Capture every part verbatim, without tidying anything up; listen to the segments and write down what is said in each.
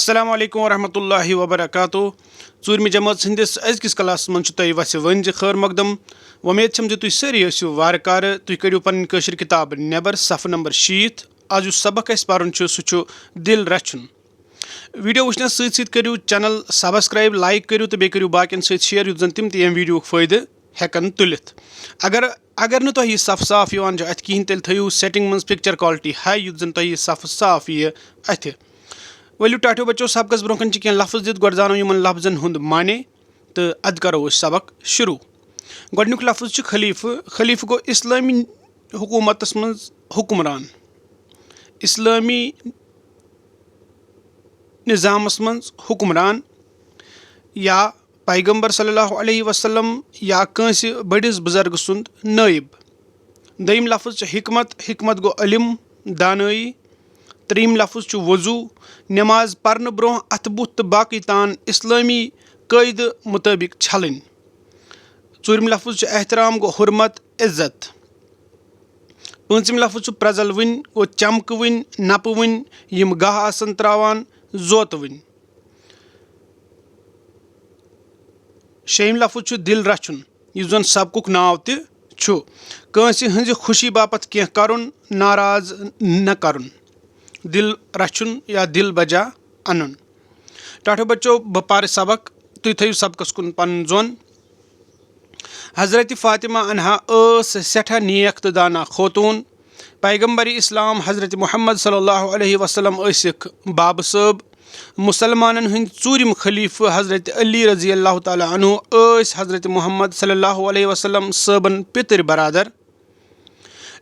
السلام علیکم ورحمۃ اللہ وبرکاتہ۔ ژوٗرمہِ جمٲژ ہٕنٛدِس أزکِس کلاسس منٛز چھُ تۄہہِ وَسہِ ؤنۍ زِ خٲر مقدم۔ وۄمید چھم زِ تُہۍ سٲری ٲسِو وارٕ کارٕ، تُہۍ کٔڑِو پنٕنۍ کٲشِر کِتاب نٮ۪بر، صفہٕ نمبر شیٖتھ۔ آز یُس سبق اَسہِ پرُن چھُ، سُہ چھُ دِل رچھُن۔ ویڈیو وٕچھنَس سۭتۍ سۭتۍ کٔرِو channel subscribe، like کٔرِو تہٕ بیٚیہِ کٔرِو باقین سۭتۍ share، یُتھ زن تِم تہِ ییٚمہِ ویڈیوُک فٲیدٕ ہٮ۪کن تُلِتھ۔ اگر اگر نہٕ تۄہہِ یہِ صفہٕ صاف یِوان چھُ اَتھِ کِہیٖنۍ، تیٚلہِ تھٲیِو setting منٛز picture quality high، یُتھ زن تۄہہِ یہِ صفہٕ صاف یِیہِ اَتھِ۔ ؤلِو ٹاٹھیو بچو، سبقس برونٛہہ کنہِ چھِ کینٛہہ لفظ دِتھ، گۄڈٕ زانو یِمن لفظن ہُنٛد معنی تہٕ ادٕ کرو أسۍ سبق شروع۔ گۄڈٕنیُک لفظ چھُ خلیفہٕ۔ خلیفہٕ گوٚو اسلٲمی حکوٗمتس منٛز حکمران، اسلٲمی نظامس منٛز حکمران، یا پیغمبر صلی اللہ علیہ وسلم یا کٲنٛسہِ بٔڑِس بُزرگہٕ سُنٛد نٲیِب۔ دوٚیِم لفظ چھُ حکمت۔ حکمت گوٚو علم، دانٲیی۔ ترٛیٚیِم لفظ چھُ وضو۔ نماز پرنہٕ برونٛہہ اَتھٕ بُتھ تہٕ باقٕے تان اسلٲمی قٲعدٕ مُطٲبِق چھلٕنۍ۔ ژوٗرِم لفظ چھُ احترام، گوٚو حرمت، عزت۔ پوٗنٛژِم لفظ چھُ پرٛزلوٕنۍ، گوٚو چمکوٕنۍ، نپوٕنۍ، یِم گاہ آسن ترٛاوان، زوتوٕنۍ۔ شیٚیِم لفظ چھُ دِل رچھُن، یُس زن سبقُک ناو تہِ چھُ۔ کٲنٛسہِ ہٕنٛزِ خوشی باپتھ کینٛہہ کرُن، ناراض نہ کرُن۔ دِل رچھُن یا دِل بجا انُن۔ ٹاٹھو بچو، بہٕ پرٕ سبق، تُہۍ تھٲیِو سبقس کُن پنُن ظۄن۔ حضرت فاطمہ عنہا ٲس سٮ۪ٹھاہ نیک تہٕ دانا خوتوٗن۔ پیغمبر اسلام حضرت محمد صلی اللہ علیہ وسلم ٲسِکھ بابہٕ صٲب۔ مُسلمانن ہٕنٛدۍ ژوٗرِم خلیفہٕ حضرت علی رضی اللہ تعالیٰ عنہ ٲسۍ حضرت محمد صلی اللہ علیہ وسلم صٲبن پِتٕرۍ برادر۔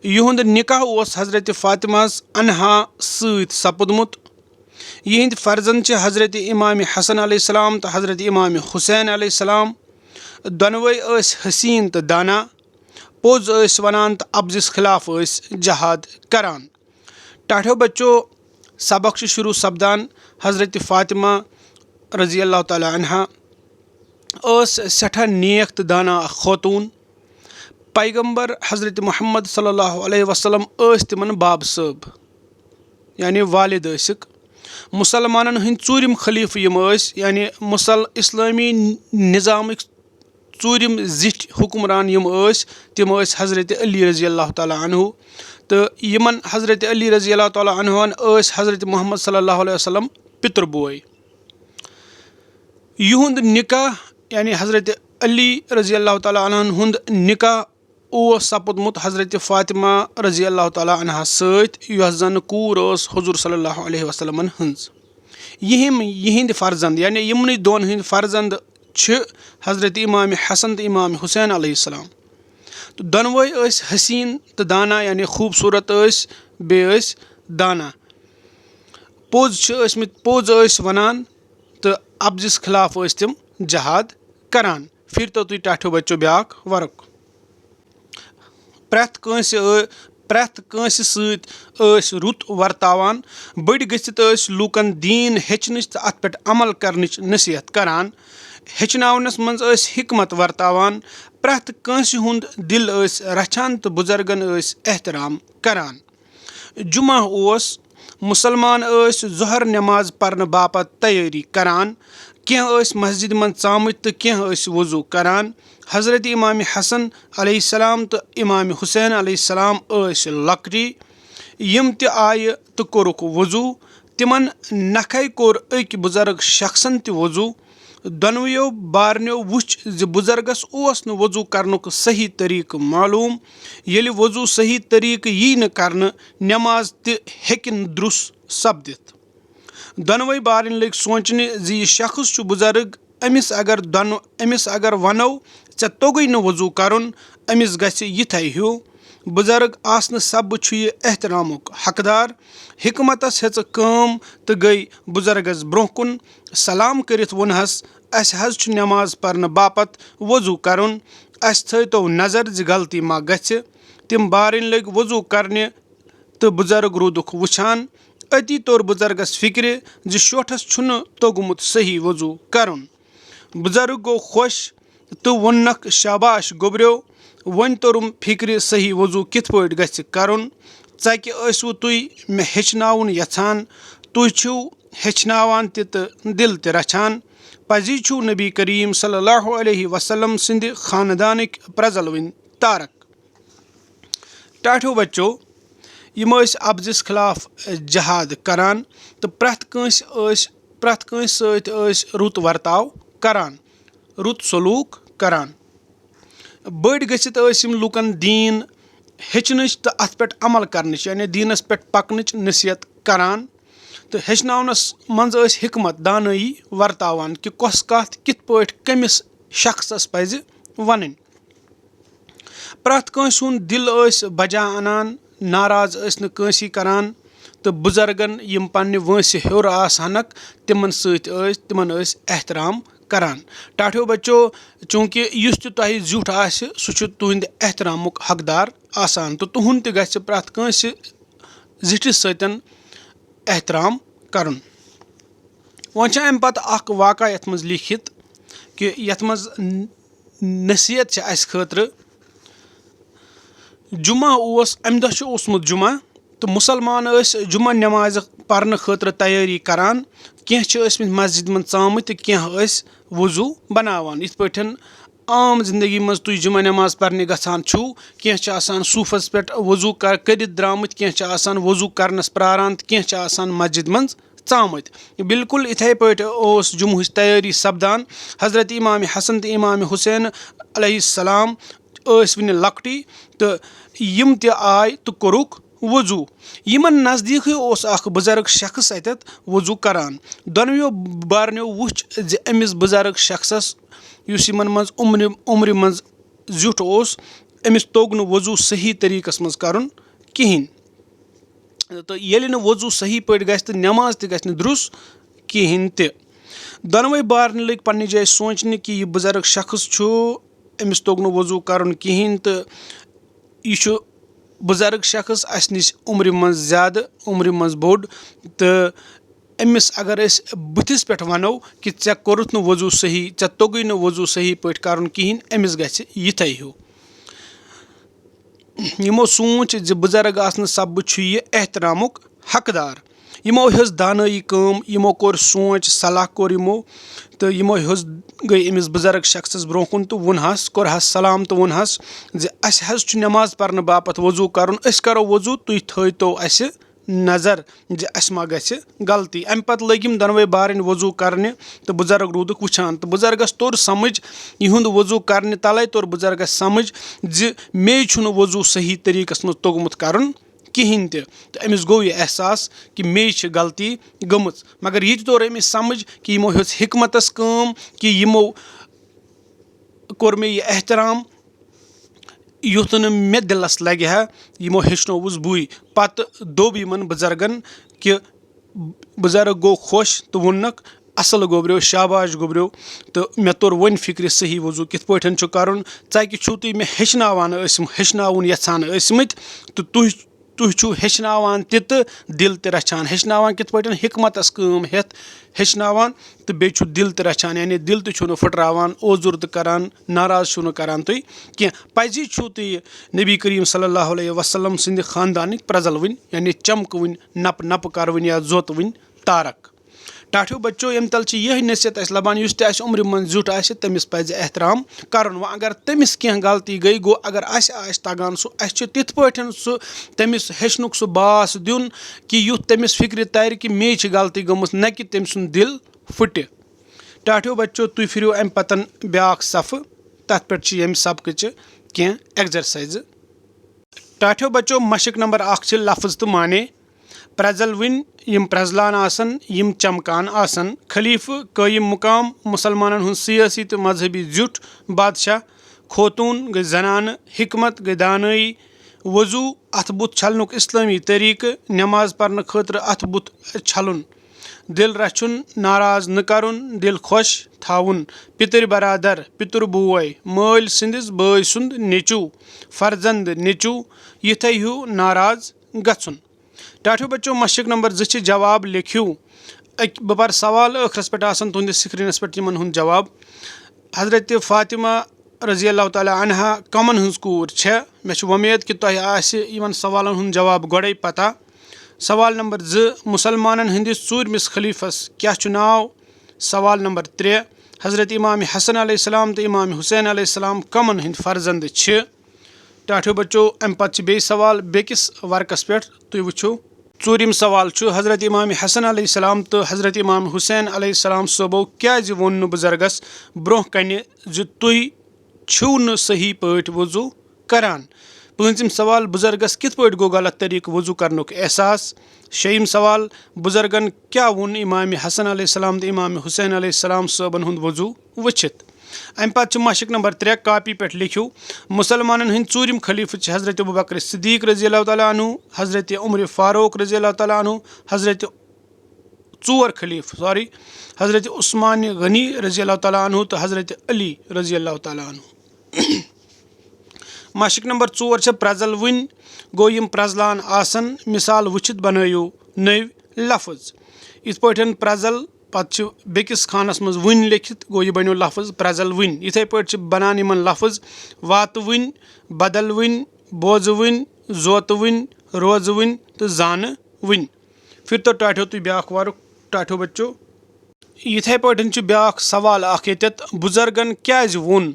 یِہُنٛد نکاح اوس حضرت فاطمہ عنہا سۭتۍ سپُدمُت۔ یِہنٛدۍ فرزند چھِ حضرت امام حسن علیہ السلام تہٕ حضرت امام حسین علیہ السلام۔ دۄنوَے ٲسۍ حسین تہٕ دانا، پوٚز ٲسۍ ونان تہٕ اپزِس خلاف ٲسۍ جہاد کران۔ ٹاٹھو بچو، سبق چھُ شروع سپدان۔ حضرت فاطمہ رضی اللہ تعالیٰ عنہا ٲس سٮ۪ٹھاہ نیک تہٕ دانا اکھ خوتوٗن۔ پیغمبر حضرت محمد صلی اللہ علیہ وسلم ٲسۍ تِمن بابہٕ صٲب، یعنی والد ٲسِکھ۔ مُسلمانن ہٕنٛدۍ ژوٗرِم خلیفہٕ یِم ٲسۍ، یعنی مُسل-، اسلٲمی نظامٕکۍ ژوٗرِم زِٹھۍ حکمران یِم ٲسۍ، تِم ٲسۍ حضرت علی رضی اللہ تعالیٰ عنہ۔ تہٕ یِمن حضرت علی رضی اللہ تعالیٰ عنہن ٲسۍ حضرت محمد صلی اللہ علیہ وسلم پِتُر بوے۔ یِہُنٛد نکاح، یعنی حضرت علی رضی اللہ تعالیٰ عنہن ہُنٛد نکاح اوس سپُدمُت حضرت فاطمہ رضی اللہ تعالیٰ عنہا سۭتۍ، یۄس زن کوٗر ٲس حضور صلی اللہ علیہ وسلمن ہٕنٛز۔ یِہِم-، یِہِنٛدۍ فرزند، یعنی یِمنٕے دۄن ہٕنٛدۍ فرزند چھِ حضرت امام حسن تہٕ امام حسین علیہ السلام۔ تہٕ دۄنوَے ٲسۍ حسین تہٕ دانا، یعنی خوٗبصوٗرت ٲسۍ، بیٚیہِ ٲسۍ دانا۔ پوٚز چھِ ٲسمٕتۍ، پوٚز ٲسۍ وَنان تہٕ اَپزِس خلاف ٲسۍ تِم جہاد کران۔ پھِرتو تُہۍ ٹاٹھیو بچو بیٛاکھ ورق۔ پرٛٮ۪تھ کٲنٛسہِ ٲ-، پرٛٮ۪تھ کٲنٛسہِ سۭتۍ ٲسۍ رُت ورتاوان۔ بٔڑۍ گٔژھِتھ ٲسۍ لوٗکن دیٖن ہیٚچھنٕچ تہٕ اَتھ پٮ۪ٹھ عمل کرنٕچ نصیحت کران۔ ہیٚچھناونس منٛز ٲسۍ حکمت ورتاوان۔ پرٛٮ۪تھ کٲنٛسہِ ہُنٛد دِل ٲسۍ رچھان تہٕ بُزرگن ٲسۍ احترام کران۔ جمعہ اوس، مُسلمان ٲسۍ ظہر نماز پرنہٕ باپتھ تیٲری کران۔ کینٛہہ ٲسۍ مسجدِ منٛز ژامٕتۍ تہٕ کینٛہہ ٲسۍ وضو کران۔ حضرت امام حسن علیہ السلام تہٕ امام حسین علیہ السلام ٲسۍ لۄکٹی۔ یِم تہِ آیہِ تہٕ کوٚرُکھ وضو۔ تِمن نکھے کوٚر أکۍ بُزرگ شخصن تہِ وضو۔ دۄنوٕیو بارنیو وُچھ زِ بُزرگس اوس نہٕ وضو کرنُک صحیح طریقہٕ معلوم۔ ییٚلہِ وضو صحیح طریقہٕ یی نہٕ کرنہٕ، نماز تہِ ہیٚکہِ نہٕ درُس سپدِتھ۔ دۄنوَے بارٕنۍ لٔگۍ سونٛچنہِ زِ یہِ شخص چھُ بُزرگ، أمِس اگر دۄنہٕ-، أمِس اگر وَنو، "ژےٚ توٚگُے نہٕ وضو کرُن"، أمِس گژھِ یِتھَے ہیوٗ۔ بُزرگ آسنہٕ سببہٕ چھُ یہِ احترامُک حقدار۔ حکمتس ہیٚژ کٲم تہٕ گٔے بُزرگس برٛونٛہہ کُن۔ سلام کٔرِتھ ووٚنہس، "اسہِ حض چھُ نٮ۪ماز پرنہٕ باپتھ وضو کرُن۔ اسہِ تھٲوتو نظر زِ غلطی ما گژھِ۔" تِم بارٕنۍ لٔگۍ وضو کرنہِ تہٕ بُزرگ روٗدُکھ وُچھان۔ أتی توٚر بُزرگس فِکرِ زِ شوٹھس چھُنہٕ توٚگمُت صحیح وضو کرُن۔ بُزرگ گوٚو خۄش تہٕ ووٚننکھ، "شاباش گوٚبریو، وۄنۍ توٚرُم فِکرِ صحیح وضو کِتھ پٲٹھۍ گژھِ کرُن۔ ژکہِ ٲسوٕ تُہۍ مےٚ ہیٚچھناوُن یژھان؟ تُہۍ چھِو ہیٚچھناوان تہِ تہٕ دِل تہِ رچھان۔ پزی چھُو نبی کریم صلی اللہ علیہ وسلم سٕنٛدِ خاندانٕکۍ پرٛزلوٕنۍ تارک۔ ٹاٹھیو بچو، یِم ٲسۍ ابزِس خلاف جہاد کران تہٕ پرٛٮ۪تھ کٲنٛسہِ ٲسۍ پرٛٮ۪تھ کٲنٛسہِ سۭتۍ ٲسۍ رُت ورتاو کران، رُت سلوٗک کران۔ بٔڑۍ گٔژھِتھ ٲسۍ یِم لوٗکن دیٖن ہیٚچھنٕچ تہٕ اَتھ پٮ۪ٹھ عمل کرنٕچ، یعنی دیٖنس پٮ۪ٹھ پکنٕچ نصیحت کران۔ تہٕ ہیٚچھناونس منٛز ٲسۍ حکمت دانٲیی ورتاوان کہِ کۄس کتھ کِتھ پٲٹھۍ کٔمِس شخصس پزِ ونٕنۍ۔ پرٛٮ۪تھ کٲنٛسہِ ہُنٛد دِل ٲسۍ بجا انان، ناراض ٲسۍ نہٕ کٲنٛسی کران، تہٕ بُزرگن یِم پننہِ وٲنٛسہِ ہیوٚر آسہٕ ہنکھ، تِمن سۭتۍ ٲسۍ تِمن ٲسۍ احترام کران۔ ٹاٹھیو بچو، چوٗنٛکہِ یُس تہِ تۄہہِ زیُٹھ آسہِ، سُہ چھُ تُہنٛدِ احترامُک حقدار آسان، تہٕ تُہنٛد تہِ گژھِ پرٛٮ۪تھ کٲنٛسہِ زِٹھِس سۭتۍ احترام کرُن۔ وۄنۍ چھُ امہِ پتہٕ اکھ واقعہ یتھ منٛز لیٖکھِتھ کہِ یتھ منٛز ن-، نصیحت چھِ اسہِ خٲطرٕ۔ جمعہ اوس، امہِ دۄہ چھُ اوسمُت جمعہ، تہٕ مُسلمان ٲسۍ جمعہ نمازِ پرنہٕ خٲطرٕ تیٲری کران۔ کینٛہہ چھِ ٲسمٕتۍ مسجد منٛز ژامٕتۍ تہٕ کینٛہہ ٲسۍ وضو بناوان۔ یِتھ پٲٹھۍ عام زندگی منٛز تُہۍ جمعہ نماز پرنہِ گژھان چھِو، کینٛہہ چھِ آسان صوفس پٮ۪ٹھ وضو کر-، کٔرِتھ درٛامٕتۍ، کینٛہہ چھِ آسان وضو کرنس پراران تہٕ کینٛہہ چھِ آسان مسجد منٛز ژامٕتۍ۔ بالکل اِتھے پٲٹھۍ اوس جمعہٕچ تیٲری سپدان۔ حضرت امام حسن تہٕ امام حسین علیہ السلام ٲسۍ وُنہِ لۄکٹی تہٕ یِم تہِ آے تہٕ کوٚرُکھ وضو۔ یِمن نزدیٖکھٕے اوس اکھ بُزرگ شخص اتٮ۪تھ وضو کران۔ دۄنوٕیو بارنیو وُچھ زِ أمِس بُزرگ شخصس، یُس یِمن منٛز عمرِ عمرِ منٛز زیُٹھ اوس، أمِس توٚگ نہٕ وضو صحیح طریٖقس منٛز کرُن کِہینۍ۔ تہٕ ییٚلہِ نہٕ وضو صحیح پٲٹھۍ گژھِ تہٕ نٮ۪ماز تہِ گژھِ نہٕ درُست کِہینۍ تہِ۔ دۄنوَے بارنہِ لٔگۍ پننہِ جایہِ سونٛچنہِ کہِ یہِ بُزرگ شخص چھُ، أمِس توٚگ نہٕ وضو کرُن کِہینۍ، تہٕ یہِ چھُ بُزرگ شخص، اسہِ نِش عمرِ منٛز زیادٕ، عمرِ منٛز بوٚڑ، تہٕ أمِس اگر أسۍ بٕتھِس پٮ۪ٹھ ونو کہِ ژےٚ کوٚرُتھ نہٕ وضو صحیح، ژےٚ توٚگُے نہٕ وضو صحیح پٲٹھۍ کرُن کِہینۍ، أمِس گژھِ یِتھے ہیوٗ۔ یِمو سوٗنٛچ زِ بُزرگ آسنہٕ سببہٕ چھُ یہِ احترامُک حقدار۔ یِمو ہیٚژ دانٲیی کٲم، یِمو کوٚر سونٛچ، صلاح کوٚر یِمو، تہٕ یِمو ہیٚژ گٔے أمِس بُزرگ شخصس برٛونٛہہ کُن تہٕ ووٚنہَس، کوٚرہَس سلام تہٕ ووٚنہَس زِ اَسہِ حظ چھُ نٮ۪ماز پرنہٕ باپتھ وضوٗ کرُن، أسۍ کرو وضوٗ، تُہۍ تھٲوتو اَسہِ نظر زِ اَسہِ ما گژھِ غلطی۔ اَمہِ پتہٕ لٔگۍ یِم دۄنوَے بارٕنۍ وضوٗ کرنہِ تہٕ بُزرگ روٗدُکھ وٕچھان، تہٕ بُزرگس توٚر سمجھ، یِہُنٛد وضوٗ کرنہِ تلے توٚر بُزرگس سمجھ زِ مے چھُنہٕ وضوٗ صحیح طریٖقس منٛز توٚگمُت کرُن کِہینۍ تہِ، تہٕ أمِس گوٚو یہِ احساس کہِ مے چھِ غلطی گٔمٕژ۔ مگر یہِ تہِ توٚر أمِس سمجھ کہِ یِمو ہیوٚژ حکمتس کٲم، کہِ یِمو کوٚر مےٚ یہِ احترام یُتھ نہٕ مےٚ دِلس لگہِ ہا، یِمو ہیٚچھنووُس بٕے۔ پتہٕ دوٚپ یِمن بُزرگن کہِ بُزرگ گوٚو خۄش تہٕ ووٚننکھ، "اصل گوٚبریو، شاباش گوٚبریو، تہٕ مےٚ توٚر وۄنۍ فکرِ صحیح وضوٗ کِتھ پٲٹھۍ چھُ کرُن۔ ژکہِ چھِو تُہۍ مےٚ ہیٚچھناوان ٲسۍ، ہیٚچھناوُن یژھان ٲسمٕتۍ، تہٕ تُہۍ تُہۍ چھِو ہیٚچھناوان تہِ تہٕ دِل تہِ رچھان، ہیٚچھناوان کِتھ پٲٹھۍ حکمتس کٲم ہٮ۪تھ ہیٚچھناوان، تہٕ بیٚیہِ چھُ دِل تہِ رچھان، یعنی دِل تہِ چھُو نہٕ پھٕٹراوان، اوزُر تہِ کران، ناراض چھُو نہٕ کران تُہۍ کینٛہہ۔" پزی چھُو تُہۍ نبی کریم صلی اللہ علیہ وسلم سٕنٛدِ خاندانٕکۍ پرٛزلوٕنۍ، یعنی چمکوٕنۍ، نپہٕ نپہٕ کروٕنۍ یا زوتوٕنۍ تارک۔ ٹاٹھیو بچو، ییٚمہِ تل چھِ یِہے نصیحت اَسہِ لبان، یُس تہِ اَسہِ عمرِ منٛز زیُٹھ آسہِ، تٔمِس پزِ احترام کرُن۔ وۄنۍ اگر تٔمِس کینٛہہ غلطی گٔے، گوٚو اگر اَسہِ آسہِ تگان سُہ، اَسہِ چھُ تِتھ پٲٹھۍ سُہ تٔمِس ہیٚچھنُک سُہ باس دیُن کہِ یُتھ تٔمِس فکرِ ترِ کہِ مے چھِ غلطی گٔمٕژ، نہ کہِ تٔمۍ سُنٛد دِل پھٕٹہِ۔ ٹاٹھیو بچو، تُہۍ پھِرِو اَمہِ پتن بیٛاکھ صفہٕ، تَتھ پٮ۪ٹھ چھِ ییٚمہِ سبقٕچہِ کینٛہہ exercise۔ ٹاٹھیو بچو، مشق نمبر اکھ چھِ لفظ تہٕ معنی۔ پرٛزلوٕنۍ، یِم پرٛزلان آسن، یِم چمکان آسن۔ خلیفہٕ، قٲیِم مقام، مُسلمانن ہُنٛد سیٲسی تہٕ مذہبی زیُٹھ۔ بادشاہ، خوتوٗن گٔے زنانہٕ، حکمت گٔے دانٲیی، وضوٗ، اَتھٕ بُتھ چھلنُک اِسلٲمی طریٖقہٕ، نٮ۪ماز پرنہٕ خٲطرٕ اَتھٕ بُتھ چھلُن، دِل رَچھُن، ناراض نہٕ کرُن، دِل خۄش تھاوُن، پِتٕرۍ برادر، پِتُر بوے، مٲلۍ سٕنٛدِس بٲے سُنٛد نیٚچوٗ، فرزند نیٚچوٗ، یِتھے ہیوٗ ناراض گژھُن۔ ٹاٹھیو بچو، مشق نمبر زٕ چھِ جواب لیکھِو۔ أکۍ، بہٕ پرٕ سوال، ٲخرس پٮ۪ٹھ آسن تُہنٛدِس screenس پٮ۪ٹھ یِمن ہُنٛد جواب۔ حضرت فاطمہ رضی اللہ تعالیٰ عنہا کمن ہٕنٛز کوٗر چھےٚ؟ مےٚ چھِ وۄمید کہِ تۄہہِ آسہِ یِمن سوالن ہُنٛد جواب گۄڈے پتہ۔ سوال نمبر زٕ، مسلمانن ہٕنٛدِس ژوٗرمِس خلیفس کیٛاہ چھُ ناو؟ سوال نمبر ترٛےٚ، حضرت امام حسن علیہ السلام تہٕ امام حسین علیہ السلام کمن ہٕنٛدۍ فرزند چھِ؟ ٹاٹھیو بچو، امہِ پتہٕ چھِ بیٚیہِ سوال بیٚکِس ورقس پٮ۪ٹھ، تُہۍ وٕچھِو۔ ژوٗرِم سوال چھُ، حضرت امام حسن علیہ السلام تہٕ حضرت امام حسین علیہ السلام صٲبو کیٛازِ ووٚن نہٕ بُزرگس برٛونٛہہ کنہِ زِ تُہۍ چھِو نہٕ صحیح پٲٹھۍ وضو کران؟ پٲنٛژِم سوال، بُزرگس کِتھ پٲٹھۍ گوٚو غلط طریقہٕ وضو کرنُک احساس؟ شیٚیِم سوال، بُزرگن کیٛاہ ووٚن امام حسن علیہ السلام تہٕ امام حسین علیہ السلام صٲبن ہُنٛد وضو وٕچھِتھ؟ امہِ پتہٕ چھُ مشق نمبر ترٛےٚ، کاپی پٮ۪ٹھ لیکھِو، مسلمانن ہٕنٛدۍ ژوٗرِم خلیفہٕ چھِ حضرت ابوبکر صدیق رضی اللہ تعالیٰ عنہ، حضرت عمر فاروق رضی اللہ تعالیٰ عنہ، حضرت ژور خلیفہٕ، سوری، حضرت عثمان غنی رضی اللہ تعالیٰ عنہ تہٕ حضرت علی رضی اللہ تعالیٰ عنہ۔ مشق نمبر ژور چھےٚ پرٛزل وٕنۍ، گوٚو یِم پرٛزلان آسن، مثال وٕچھِتھ بنٲیِو نٔوۍ لفظ۔ یِتھ پٲٹھۍ پرٛزل، پتہٕ چھِ بیٚکِس خانس منٛز وٕنۍ لیکھِتھ، گوٚو یہِ بنیو لفظ پرٛزل وٕنۍ۔ یِتھے پٲٹھۍ چھِ بنان یِمن لفظ واتہٕ وٕنۍ، بدل وٕنۍ، بوزٕ وٕنۍ، زوتہٕ وٕنۍ، روزٕ وٕنۍ تہٕ زانہٕ وٕنۍ۔ پھر تو ٹاٹھیو تُہۍ بیٛاکھ ورُک، ٹاٹھیو بچو۔ یِتھے پٲٹھۍ چھُ بیٛاکھ سوال اکھ ییٚتٮ۪تھ، بُزرگن کیٛازِ ووٚن،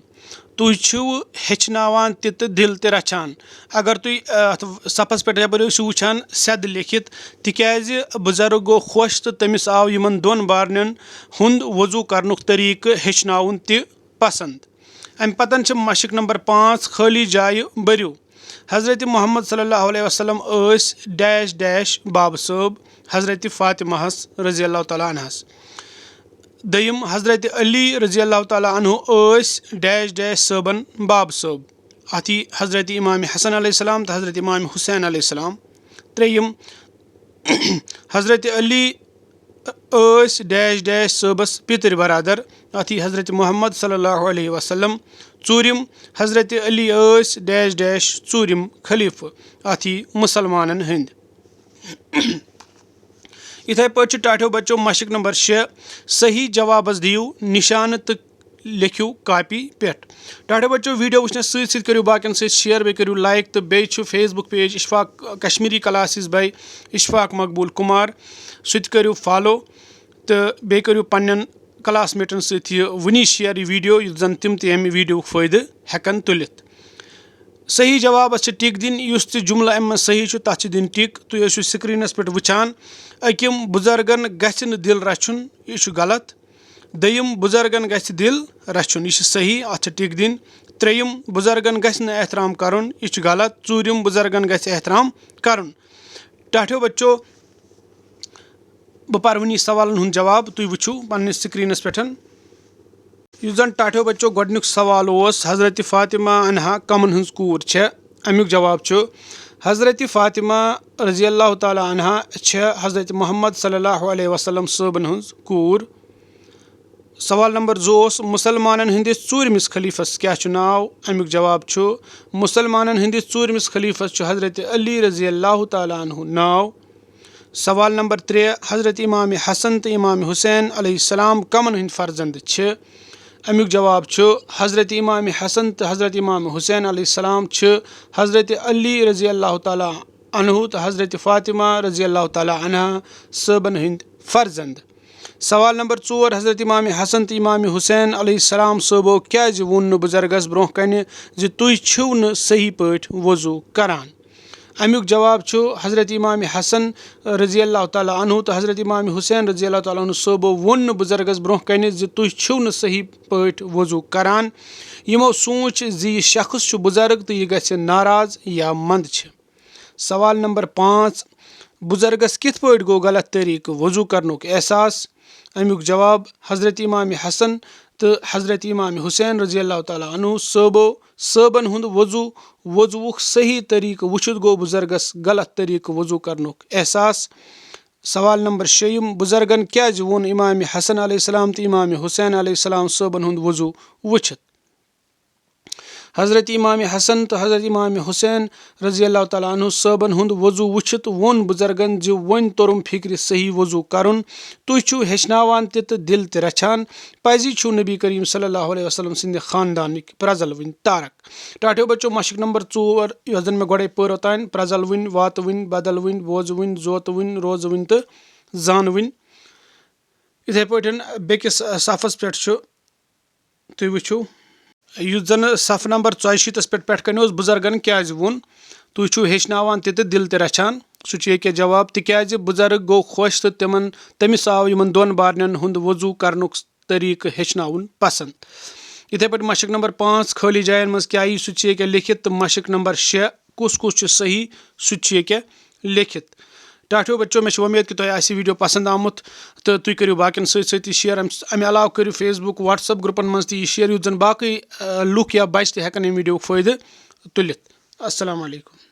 "تُہۍ چھِو ہیٚچھناوان تہِ تہٕ دِل تہِ رچھان"؟ اگر تُہۍ، آ، اتھ صفس پٮ۪ٹھ یپٲرۍ ٲسِو وٕچھان سیٚد لیکھِتھ، تِکیٛازِ بُزرگ گوٚو خۄش تہٕ تٔمِس آو یِمن دۄن بارنٮ۪ن ہُنٛد وضو کرنُک طریقہٕ ہیٚچھناوُن تہِ پسند۔ امہِ پتن چھِ مشق نمبر پانٛژھ، خٲلی جایہِ بٔرِو۔ حضرت محمد صلی اللہ علیہ وسلم ٲسۍ ڈیش ڈیش بابہٕ صٲب حضرت فاطمہ ہس رضی اللہ تعالیٰ عنہس۔ دوٚیِم، حضرت علی رضی اللہ تعالیٰ عنہ ٲسۍ ڈیش ڈیش صٲبن بابہٕ صٲب۔ اتھ یی حضرت امام حسن علیہ السلام تہٕ حضرت امام حسین علیہ السلام۔ ترٛیٚیِم، حضرت علی ٲسۍ ڈیش ڈیش صٲبس پِتٕرۍ برادر، اتھ یی حضرت محمد صلی اللہ علیہ وسلم۔ ژوٗرِم، حضرت علی ٲسۍ ڈیش ڈیش ژوٗرِم خلیفہٕ، اتھ یی مسلمانن ہٕنٛدۍ۔ یِتھے پٲٹھۍ چھُ ٹاٹھیو بچو مشق نمبر شےٚ، صحیح جوابس دِیِو نشانہٕ تہٕ لیکھِو کاپی پٮ۪ٹھ۔ ٹاٹھیو بچو، ویڈیو وٕچھنس سۭتۍ سۭتۍ کٔرِو باقین سۭتۍ شیئر، بیٚیہِ کٔرِو لائک تہٕ بیٚیہِ چھُ Facebook page Ashfaq, Kashmiri classes by Ashfaq مقبول کمار، سُہ تہِ کٔرِو follow تہٕ بیٚیہِ کٔرِو پننٮ۪ن classmateن سۭتۍ یہِ وٕنی share یہِ ویڈیو، یُتھ زن تِم تہِ ییٚمہِ ویڈیوُک فٲیدٕ ہٮ۪کن تُلِتھ۔ صحیح جوابس چھِ ٹِک دِنۍ، یُس تہِ جملہٕ امہِ منٛز صحیح چھُ تتھ چھِ دِنۍ ٹِک۔ تُہۍ ٲسِو screenس پٮ۪ٹھ وٕچھان، أکِم بُزرگن گژھِ نہٕ دِل رچھُن، یہِ چھُ غلط۔ دوٚیِم، بُزرگن گژھِ دِل رچھُن، یہِ چھُ صحیح، اتھ چھِ ٹِک دِنۍ۔ ترٛیٚیِم، بُزرگن گژھِ نہٕ احترام کرُن، یہِ چھُ غلط۔ ژوٗرِم، بُزرگن گژھِ احترام کرُن۔ ٹاٹھیو بچو، بہٕ پرٕ وٕنی سوالن ہُنٛد جواب، تُہۍ وٕچھِو پننِس screenس پٮ۪ٹھ۔ یُس زن ٹاٹھیو بچو گۄڈٕنیُک سوال اوس، حضرت فاطمہ عنہا کمن ہٕنٛز کوٗر چھےٚ؟ امیُک جواب چھُ، حضرت فاطمہ رضی اللہ تعالیٰ عنہا چھےٚ حضرت محمد صلی اللہ علیہ وسلم صٲبن ہٕنٛز کوٗر۔ سوال نمبر زٕ اوس، مسلمانن ہٕنٛدِس ژوٗرمِس خلیفس کیٛاہ چھُ ناو؟ امیُک جواب چھُ، مسلمانن ہٕنٛدِس ژوٗرمِس خلیفس چھُ حضرت علی رضی اللہ تعالیٰ عنہ ناو۔ سوال نمبر ترٛےٚ، حضرت امام حسن تہٕ امام حسین علیہ السلام کمن ہٕنٛدۍ فرزند چھِ؟ امیُک جواب چھُ، حضرت امام حسن تہٕ حضرت امام حسین علیہ السلام چھِ حضرت علی رضی اللہ تعالیٰ عنہ تہٕ حضرت فاطمہ رضی اللہ تعالیٰ عنہا صٲبن ہٕنٛدۍ فرزند۔ سوال نمبر ژور، حضرت امام حسن تہٕ امام حسین علیہ السلام صٲبو کیٛازِ ووٚن نہٕ بُزرگس برٛونٛہہ کنہِ زِ تُہۍ چھِو نہٕ صحیح پٲٹھۍ وضو کران؟ امیُک جواب چھُ، حضرت امام حسن رضی اللہ تعالیٰ عنہ تہٕ حضرت امام حسین رضی اللہ تعالیٰ عنہ صٲبو ووٚن نہٕ بُزرگس برٛونٛہہ کنہِ زِ تُہۍ چھِو نہٕ صحیح پٲٹھۍ وضو کران۔ یِمو سوٗنٛچ زِ یہِ شخص چھُ بُزرگ تہٕ یہِ گژھِ ناراض یا منٛدچھ۔ سوال نمبر پانٛژھ، بُزرگس کِتھ پٲٹھۍ گوٚو غلط طریقہٕ وضو کرنُک احساس؟ امیُک جواب، حضرت امام حسن تہٕ حضرت امام حسین رضی اللہ تعالیٰ عنہ صٲبو، صٲبن ہُنٛد وضو، وضوُک صحیح طریقہٕ وُچھِتھ گوٚو بُزرگس غلط طریقہٕ وضو کرنُک احساس۔ سوال نمبر شیٚیِم، بُزرگن کیٛازِ ووٚن امام حسن علیہ السلام تہٕ امام حسین علیہ السلام صٲبن ہُنٛد وضو وُچھِتھ؟ حضرت امام حسن تہٕ حضرت امام حسین رضی اللہ تعالیٰ عنہ صٲبن ہُنٛد وضو وٕچھِتھ ووٚن بُزرگن زِ وۄنۍ توٚرُم فِکرِ صحیح وضو کرُن۔ تُہۍ چھِو ہیٚچھناوان تہِ تہٕ دِل تہِ رچھان۔ پزی چھِو نبی کریم صلی اللہ علیہ وسلم سٕنٛدِ خاندانٕکۍ پرٛزلوٕنۍ تارک۔ ٹاٹھیو بچو، مشق نمبر ژور، یۄس زن مےٚ گۄڈے پٔر اوٚتانۍ، پرٛزلوٕنۍ، واتوٕنۍ، بدلوٕنۍ، ووزوٕنۍ، زوتوٕنۍ، روزوٕنۍ تہٕ زانوٕنۍ۔ یِتھے پٲٹھۍ بیٚکِس صفس پٮ۪ٹھ چھُ، تُہۍ وٕچھِو، یُس زن صف نمبر ژۄیہِ شیٖتس پٮ۪ٹھ پٮ۪ٹھ کنہِ اوس، بُزرگن کیازِ ووٚن، تُہۍ چھِو ہیٚچھناوان تہِ تہٕ دِل تہِ رچھان؟ سُہ چھُ ییٚکیٛاہ جواب، تِکیازِ بُزرگ گوٚو خۄش تہٕ تِمن، تٔمِس آو یِمن دۄن بارنٮ۪ن ہُنٛد وضو کرنُک طریقہٕ ہیٚچھناوُن پسند۔ یِتھے پٲٹھۍ مشق نمبر پانٛژھ، خٲلی جاین منٛز کیٛاہ یی، سُہ تہِ چھُ ییٚکیٛاہ لیکھِتھ، تہٕ مشق نمبر شےٚ، کُس کُس چھُ صحیح، سُہ تہِ چھُ ییٚکیٛاہ لیکھِتھ۔ ٹاٹھیو بچو، مےٚ چھِ وۄمید کہِ تۄہہِ آسہِ یہِ video پسند آمُت تہٕ تُہۍ کٔرِو باقین سۭتۍ سۭتۍ یہِ share۔ امہِ، امہِ علاوٕ کٔرِو Facebook، WhatsApp گروپن منٛز تہِ یہِ share، یُتھ زن باقٕے، آ، لُکھ یا بچہِ تہِ ہٮ۪کن امہِ videoہُک فٲیدٕ تُلِتھ۔ السلام علیکم۔